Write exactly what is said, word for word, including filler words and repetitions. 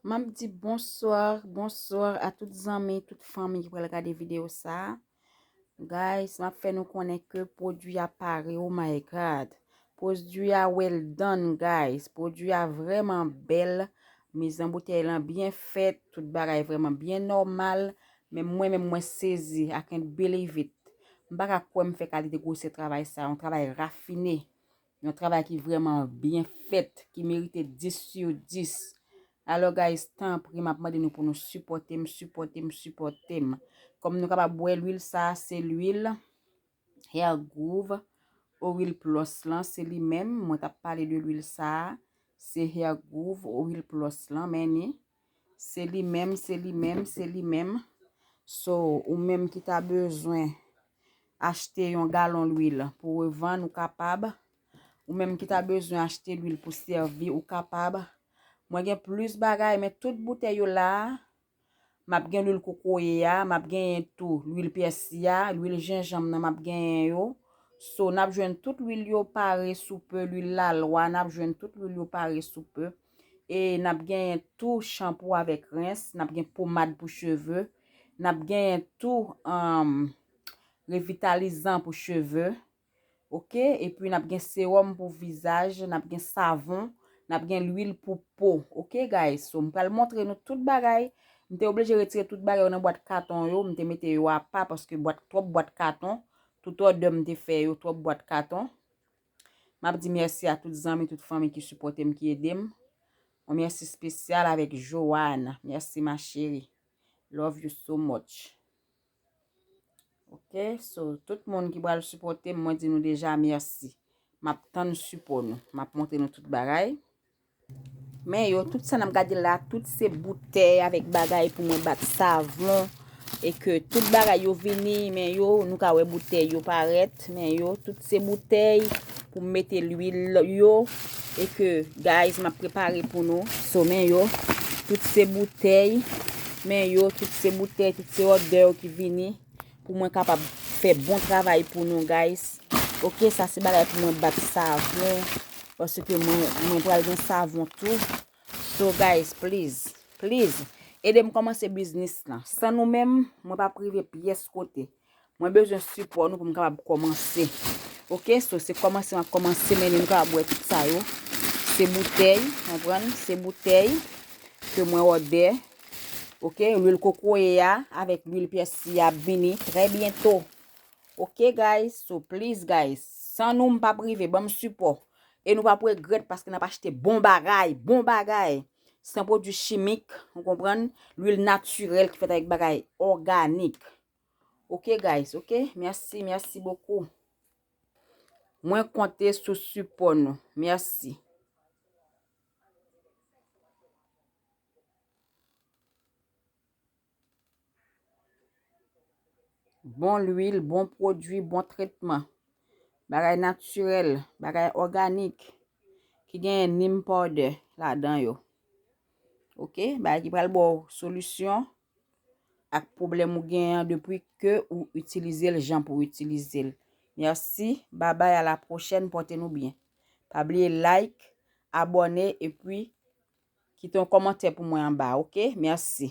M ap di bonswa, bonswa a tout zanmi, tout fanmi ki pral gade videyo sa a. Guys, m ap fè nou konnen ke pwodui a pare, oh my God. Pwodui a well done, guys. Pwodui a vrèman bèl. Miz an boutèy lan byen fèt, tout bagay vrèman byen nòmal. Men mwen menm mwen sezi, I can't believe it. M pa ka kwè m fè kalite gwosè travay sa, yon travay rafine. Yon travay ki vrèman byen fèt, ki merite dis sou dis. Alò, guys, tanpri, m ap mande nou pou nou sipòte m, sipòte m, sipòte m. Kòm nou kapab wè, lwil sa a, se lwil Hair Groove Oil Plus lan, se li menm. Mwen t ap pale de lwil sa a, se Hair Groove Oil Plus lan, men ni. Se li menm, se li menm, se li menm. So, ou menm ki ta bezwen achte yon galon lwil pou revann, ou kapab. Ou menm ki ta bezwen achte lwil pou sèvi, ou kapab. Mwen gen plis bagay, men tout boutèy yo la a. M ap gen lwil kokoye a, m ap genyen tou lwil pèsi a, lwil jenjanm nan m ap genyen yo. So, n ap jwenn tout lwil yo pare sou pe, lwil lalwa, n ap jwenn tout lwil yo pare sou pe. E n ap genyen tou chanpou avèk rens, n ap gen pomad pou cheve, n ap genyen tou, um, revitalizan pou cheve. Oke, epi n ap gen sewòm pou vizaj, n ap gen savon, n ap gen lwil pou po. Oke, guys, so m pral montre nou tout bagay. M te oblije retire tout bagay yo nan bwat katon yo, m te mete yo apa paske bwat, twòp bwat katon. Tout òdè m te fè yo, twòp bwat katon. M ap di mèsi a tout zanmi, tout fanmi ki sipòte m, ki ede m. Yon mèsi espesyal avèk Joanne. Mèsi, ma chérie. Love you so much. Ok, so, tout moun ki pral sipòte m, mwen di nou deja mèsi. M ap tann sipò nou. M ap montre nou tout bagay. Men yo, tout sa n ap gade la, tout se boutèy avèk bagay pou mwen bat savon. E ke tout bagay yo vini, men yo, nou ka wè boutèy yo parèt. Men yo, tout se boutèy pou m mete lwil yo. E ke, guys, m ap prepare pou nou. So, men yo, tout se boutèy. Men yo, tout se boutèy, tout se òdè yo ki vini pou mwen kapab fè bon travay pou nou, guys. Ok, sa se bagay pou mwen bat savon. Paske mwen, mwen pral gen savon tou. So, guys, please, please, ede m kòmanse biznis lan. San nou menm, mwen p ap rive pyès kote. Mwen bezwen sipò nou pou m kapab kòmanse. Ok, so se kòmanse m ap kòmanse, men nou kapab wè tout sa yo. Se boutèy, konprann? Se boutèy ke mwen òdè. Ok, lwil kokoye a avèk lwil pèsi a ap vini trè byento. Ok, guys, so please, guys, san nou m p ap rive, ban m sipò. E nou p ap regrèt paske n ap achte bon bagay, bon bagay. San pwodui chimik, ou konprann? Lwil natirèl ki fèt avèk bagay òganik. Ok, guys, ok? Mèsi, mèsi bokou. Mwen konte sou sipò nou. Mèsi. Bon lwil, bon pwodui, bon tretman. Bagay natirèl, bagay òganik, ki genyen neem powder ladan yo. Ok, bagay ki pral ba w solisyon ak pwoblèm ou genyen an depi ke ou itilize l jan pou w itilize l. Mèsi, babay, a la pwochèn, pòte nou byen. Pa bliye like, abòne, epi kite yon kòmantè pou mwen anba, ok? Mèsi.